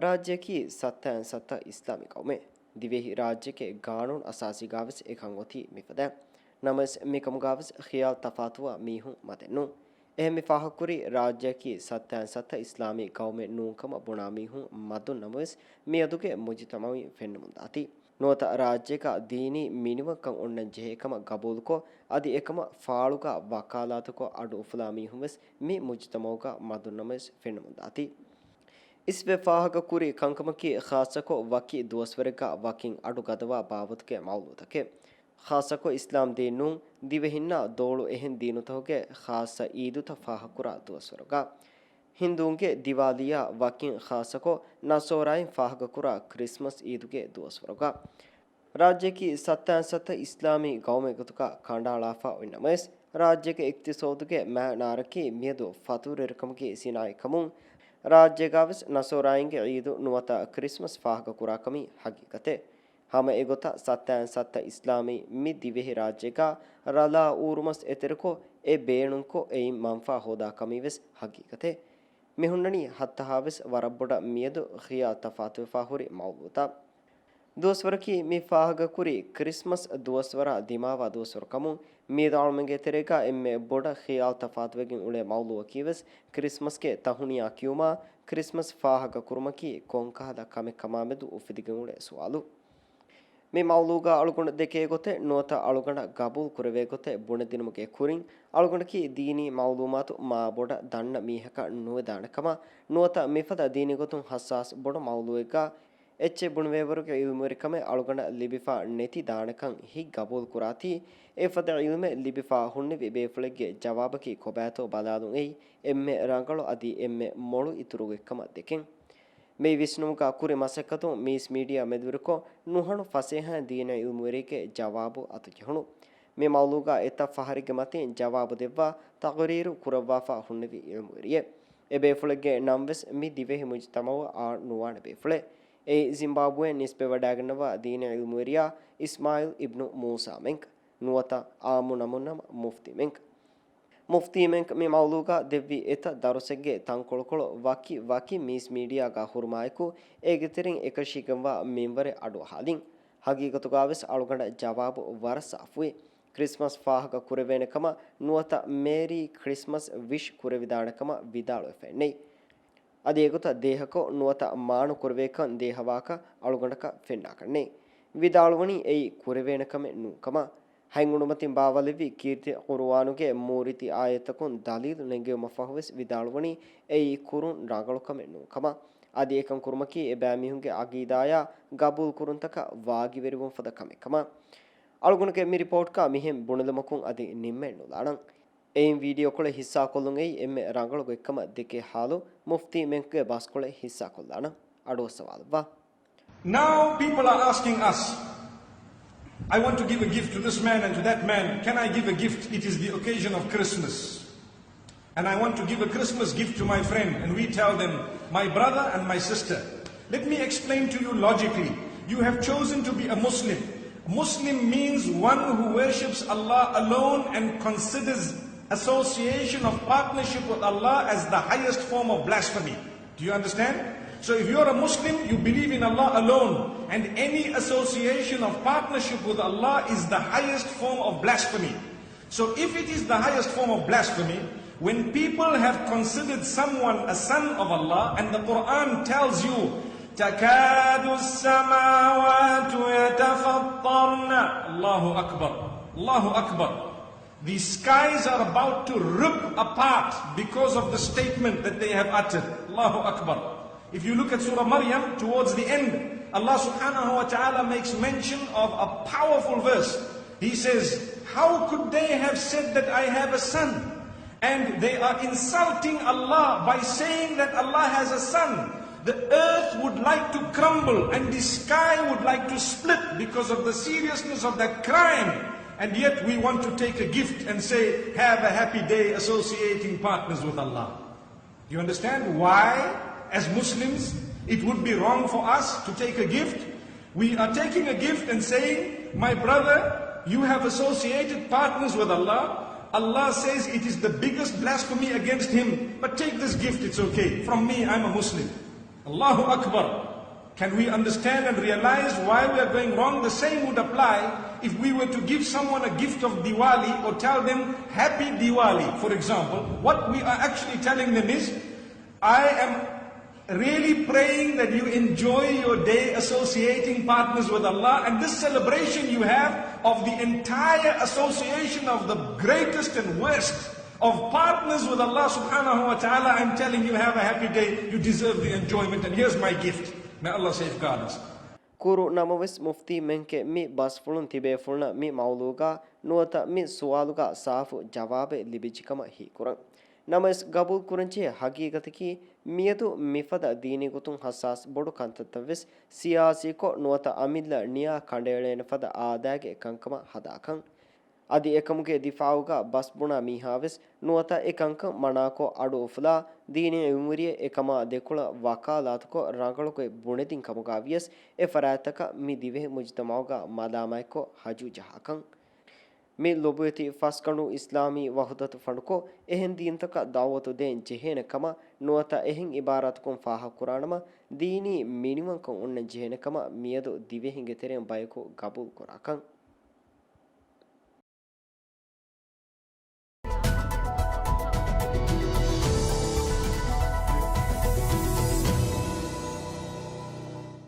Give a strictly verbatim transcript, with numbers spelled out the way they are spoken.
ރާއްޖެއަކީ ސައްތައިން ސައްތަ އިސްލާމީ ގައުމެއް. ދިވެހި ރާއްޖެއްގެ ގާނޫނު އަސާސީގާވެސް އެކަން އޮތީ މިފަދައިން. ނަމަވެސް، މިކަމުގާވެސް ޚިޔާލު ތަފާތުވާ މީހުން މަދެއް ނޫން. އެހެން މި ފާހަގަކުރީ، ރާއްޖެއަކީ ސައްތައިން ސައްތަ އިސްލާމީ ގައުމެއް ނޫންކަމަށް ބުނާ މީހުން މަދުން ނަމަވެސް، މިއަދުގެ މުޖުތަމަޢުއިން ފެންނަމުން ދާތީ. ނުވަތަ ރާއްޖޭގަ ދީނީ މިނިވަންކަން އޮންނަން ޖެހޭ ކަމަށް ގަބޫލުކޮށް، އަދި އެކަމަށް ފާޅުގަ ވަކާލާތުކޮށް އަޑު އުފުލާ މީހުން ވެސް މި މުޖުތަމަޢުގަ މަދުން ނަމަވެސް ފެންނަމުން ދާތީ. އިސްވެ ފާހަގަކުރި ކަންކަމަކީ، ޚާއްޞަކޮށް ވަކި ދުވަސްވަރެއްގަ ވަކިން އަޑު ގަދަވާ ބާވަތުގެ މައުލޫއަތަކެއް. ޚާއްޞަކޮށް އިސްލާމް ދީން ނޫން، ދިވެހިންނާ ދޯޅު އެހެން ދީނުތަކުގެ ޚާއްޞަ އީދުތައް ފާހަގަކުރާ ދުވަސްވަރުގަ. ހިންދޫންގެ ދިވާލީއާ ވަކިން ޚާއްޞަކޮށް ނަޞާރާއިން ފާހަގަކުރާ ކްރިސްމަސް އީދުގެ ދުވަސްވަރުގަ. ރާއްޖެއަކީ ސައްތައިން ސައްތަ އިސްލާމީ ގައުމެއް ގޮތުގަ ކަނޑައަޅާފަ އޮތް ނަމަވެސް، ރާއްޖޭގެ އިޤްތިޞާދުގެ މައިނާރަކީ މިއަދު ފަތުރުވެރިކަމުގެ ސިނާއަތް ކަމުން، ރާއްޖޭގަވެސް ނަޞާރާއިންގެ އީދު ނުވަތަ ކްރިސްމަސް ފާހަގަކުރާކަމީ ހަގީގަތެއް. ހަމަ އެގޮތަށް ސައްތައިން ސައްތަ އިސްލާމީ މި ދިވެހި ރާއްޖޭގަ ރަލާ އޫރުމަސް އެތެރެކޮށް، އެ ބޭނުންކޮށް، އެއިން މަންފާ ހޯދާކަމީވެސް ހަގީގަތެއް. މި ހުންނަނީ ހައްތަހާވެސް ވަރަށް ބޮޑަށް މިއަދު ޚިޔާލު ތަފާތުވެފާ ހުރި މައުޟޫޢުތައް. ދުވަސްވަރަކީ މި ފާހަގަކުރި ކްރިސްމަސް ދުވަސްވަރާ ދިމާވާ ދުވަސްވަރު ކަމުން، މިއަދު އަޅުމެންގެ ތެރޭގަ އެންމެ ބޮޑަށް ޚިޔާލު ތަފާތުވެގެން އުޅޭ މައުޟޫޢަކީވެސް ކްރިސްމަސްގެ ތަހުނިޔާ ކިޔުމާ، ކްރިސްމަސް ފާހަގަކުރުމަކީ ކޮންކަހަލަ ކަމެއް ކަމާމެދު އުފެދިގެން އުޅޭ ސުވާލު. މި މައުޟޫޢުގަ އަޅުގަނޑު ދެކޭ ގޮތެއް ނުވަތަ އަޅުގަނޑަށް ގަބޫލު ކުރެވޭ ގޮތެއް ބުނެދިނުމުގެ ކުރިން، އަޅުގަނޑަކީ ދީނީ މައުލޫމާތު މާ ބޮޑަށް ދަންނަ މީހަކަށް ނުވެދާނެ ކަމަށް، ނުވަތަ މިފަދަ ދީނީ ގޮތުން ހައްސާސް ބޮޑު މައުޟޫޢެއްގަ އެއްޗެއް ބުނެވޭވަރުގެ ޢިލްމުވެރިކަމެއް އަޅުގަނޑަށް ލިބިފަ ނެތި ދާނެކަން ހިތް ގަބޫލު ކުރާތީ، އެފަދަ ޢިލްމެއް ލިބިފަ ހުންނެވި ބޭފުޅެއްގެ ޖަވާބަކީ ކޮބާތޯ ބަލާލުން އެއީ އެންމެ ރަނގަޅު އަދި އެންމެ މޮޅު އިތުރު ގޮތްކަމަށް ދެކެން. މި ވިސްނުމުގަ ކުރި މަސައްކަތުން މީސް މީޑިއާ މެދުވެރިކޮށް ނުހަނު ފަސޭހައިން ދީނީ ޢިލްމުވެރިއެއްގެ ޖަވާބު އަތުޖެހުނު. މި މައުޟޫޢުގަ އެތައް ފަހަރެއްގެ މަތިން ޖަވާބު ދެއްވާ ތަޤުރީރު ކުރައްވާފަ ހުންނެވި ޢިލްމުވެރިއެއް. އެ ބޭފުޅެއްގެ ނަންވެސް މި ދިވެހި މުޖުތަމަޢުއަށް އާ ނުވާނެ ބޭފުޅެއް. އެއީ ޒިމްބާބްވޭން ނިސްބަތްވަޑައިގަންނަވާ ދީނީ ޢިލްމުވެރިޔާ އިސްމާޢީލް އިބްނު މޫސާ މެންކް، ނުވަތަ އާއްމު ނަމުން ނަމަ މުފްތީ މެންކް. މުފްތީ މެންކް މި މައުޟޫޢުގަ ދެއްވި އެތައް ދަރުސެއްގެ ތަންކޮޅުކޮޅު ވަކި ވަކި މީސް މީޑިއާގަ ހުރުމާއެކު، އޭގެތެރެއިން އެކަށީގެންވާ މިންވަރެއް އަޑުއަހާލިން. ހަގީގަތުގަވެސް އަޅުގަނޑަށް ޖަވާބު ވަރަށް ސާފުވި. ކްރިސްމަސް ފާހަގަ ކުރެވޭނެ ކަމަށް ނުވަތަ މޭރީ ކްރިސްމަސް ވިޝް ކުރެވިދާނެ ކަމަށް ވިދާޅުވެފައެއްނެތް. އަދި އެގޮތަށް ދޭހަކޮށް ނުވަތަ މާނަ ކުރެވޭކަން ދޭހަވާކަށް އަޅުގަނޑަކަށް ފެންނާކަށްނެތް. ވިދާޅުވަނީ އެއީ ކުރެވޭނެ ކަމެއް ނޫން ކަމަށް. ހަތް އުޑުމަތިން ބާވާލެއްވި ކީރިތި ޤުރުއާނުގެ މޫރިތި އާޔަތްތަކުން ދަލީލު ނެންގެވުމަށްފަހުވެސް ވިދާޅުވަނީ އެއީ ކުރުން ރަނގަޅު ކަމެއް ނޫން ކަމަށް. އަދި އެކަން ކުރުމަކީ އެބައިމީހުންގެ ޢަޤީދާޔާ ގަބޫލު ކުރުންތަކަށް ވާގިވެރިވުން ފަދަ ކަމެއް ކަމަށް. އަޅުގަނޑުގެ މި ރިޕޯޓްގަ މިހެން ބުނެލުމަކުން އަދި ނިންމެއް ނުލާނަން. އެއިން ވީޑިއޯކޮޅެއް ހިއްސާކޮށްލުން އެއީ އެންމެ ރަނގަޅު ގޮތްކަމަށް ދެކޭ ހާލު މުފްތީ މެންކްގެ ބަސްކޮޅެއް ހިއްސާކޮށްލާނަން. އަޑުއައްސަވާލައްވާ. Now people are asking us, I want to give a gift to this man and to that man. Can I give a gift? It is the occasion of Christmas. And I want to give a Christmas gift to my friend. And we tell them, my brother and my sister, let me explain to you logically. You have chosen to be a Muslim. Muslim means one who worships Allah alone and considers association of partnership with Allah as the highest form of blasphemy. Do you understand? So if you're a Muslim, you believe in Allah alone, and any association of partnership with Allah is the highest form of blasphemy. So if it is the highest form of blasphemy, when people have considered someone a son of Allah, and the Quran tells you, تكاد السماوات يتفطرن. الله أكبر. الله أكبر. The skies are about to rip apart because of the statement that they have uttered. Allahu Akbar. If you look at Surah Maryam, towards the end, Allah subhanahu wa ta'ala makes mention of a powerful verse. He says, how could they have said that I have a son? And they are insulting Allah by saying that Allah has a son. The earth would like to crumble and the sky would like to split because of the seriousness of that crime. And yet we want to take a gift and say, have a happy day associating partners with Allah. Do you understand why, as Muslims, it would be wrong for us to take a gift? We are taking a gift and saying, my brother, you have associated partners with Allah. Allah says it is the biggest blasphemy against Him, but take this gift, it's okay. From me, I'm a Muslim. Allahu Akbar. Can we understand and realize why we are going wrong? The same would apply if we were to give someone a gift of Diwali or tell them Happy Diwali, for example. What we are actually telling them is, I am really praying that you enjoy your day associating partners with Allah, and this celebration you have of the entire association of the greatest and worst of partners with Allah subhanahu wa ta'ala, I'm telling you, have a happy day, you deserve the enjoyment, and here's my gift. May Allah safeguard us. ކުރު ނަމަވެސް، މުފްތީ މެންކެ މި ބަސްފުޅުން ތިބޭފުޅުންނަށް މި މައުޟޫގަ ނުވަތަ މި ސުވާލުގަ ސާފު ޖަވާބެއް ލިބިއްޖެކަމަށް ހީކުރަން. ނަމަވެސް، ގަބޫލުކުރަންޖެހޭ ހަގީގަތަކީ، މިއަދު މިފަދަ ދީނީ ގޮތުން ހައްސާސް ބޮޑު ކަންތައްތައްވެސް ސިޔާސީކޮށް، ނުވަތަ އަމިއްލަ ނިޔާ ކަނޑައެޅޭނެ ފަދަ އާދައިގެ ކަންކަމަށް ހަދާކަން. އަދި އެކަމުގެ ދިފާއުގަ ބަސްބުނާ މީހާވެސް ނުވަތަ އެކަންކަން މަނާކޮށް އަޑު އުފުލާ، ދީނީ އުމުރިއެއް އެކަމާ ދެކޮޅަށް ވަކާލާތުކޮށް ރަނގަޅުގޮތް ބުނެދިން ކަމުގަ ވިޔަސް، އެ ފަރާތްތަކަށް މި ދިވެހި މުޖުތަމަޢުގަ މަލާމާތްކޮށް ހަޖޫ ޖަހާކަން. މި ލޮބުވެތި ފަސްގަނޑު އިސްލާމީ ވަޙުދަތު ފަނޑުކޮށް، އެހެން ދީންތަކަށް ދަޢުވަތު ދޭން ޖެހޭނެ ކަމަށް ނުވަތަ އެހެން އިބާރާތަކުން ފާހަގަކުރާނަމަ، ދީނީ މިނިވަންކަން އޮންނަން ޖެހޭނެ ކަމަށް މިއަދު ދިވެހިންގެ ތެރެއިން ބަޔަކު ގަބޫލުކުރާކަން.